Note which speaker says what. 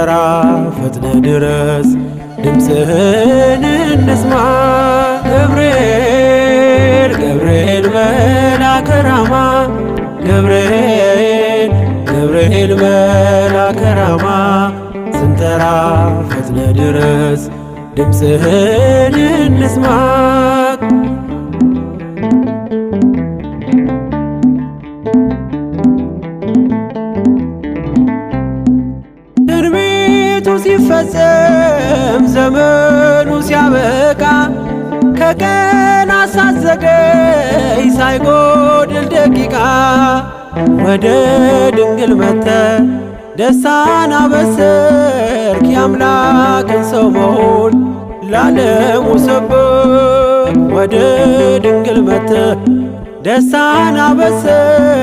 Speaker 1: ስንጠራ ፈጥነ ድረስ ድምፅህን እንስማ። ገብርኤል ገብርኤል መልአከ ራማ፣ ገብርኤል ገብርኤል መልአከ ራማ፣ ስንጠራ ፈጥነ ድረስ ድምፅህን እንስማ። ትንቢቱ ሲፈጸም ዘመኑ ሲያበቃ፣ ከቀን ሳትዘገይ ሳይጎድል ደቂቃ፣ ወደ ድንግል መተ ደስታን አበሰርክ፣ የአምላክን ሰው መሆን ላለሙ ሰበክ። ወደ ድንግል መተ ደስታን አበሰርክ።